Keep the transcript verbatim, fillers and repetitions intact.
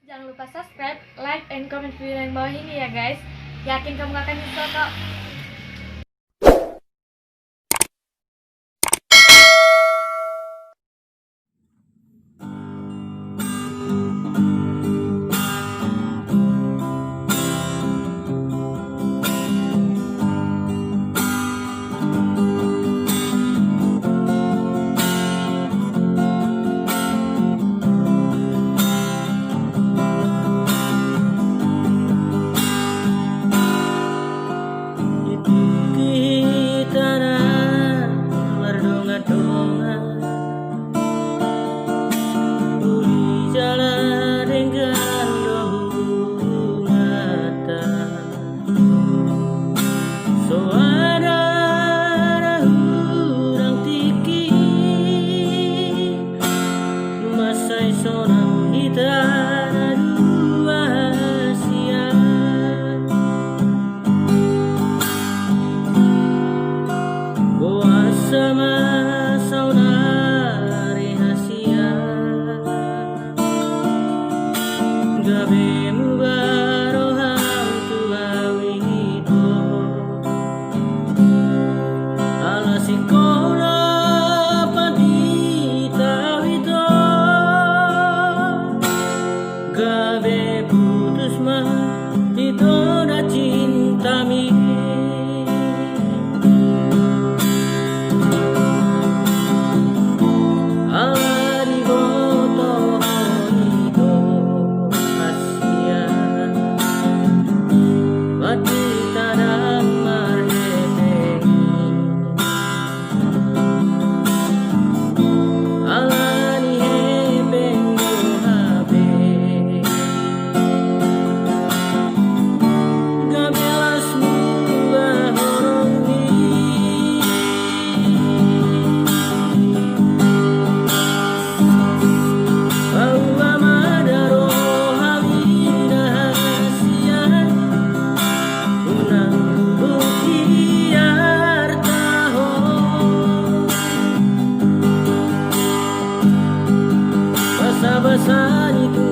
Jangan lupa subscribe, like, and comment video yang bawah ini ya, guys. Yakin kamu gak akan nyesel kok. Di tingki hita na mardongan-dongan, uli jala denggan do hubunganta. So adong na hurang tingki, mansai sonang hita na dua sian. Boasa ma saonari hasian, gabe muba roham tu au ito. Ala singkop na pandita au ito, gabe putus ma ito na cintami. Ala diboto ho ito hasian, pandita ndang marhepeng i. Ala ni hepeng do hape, gabe las muba horong i. Paboa ma da roham i na hasian, unang hubungi arta ho. Basa-basa ni tu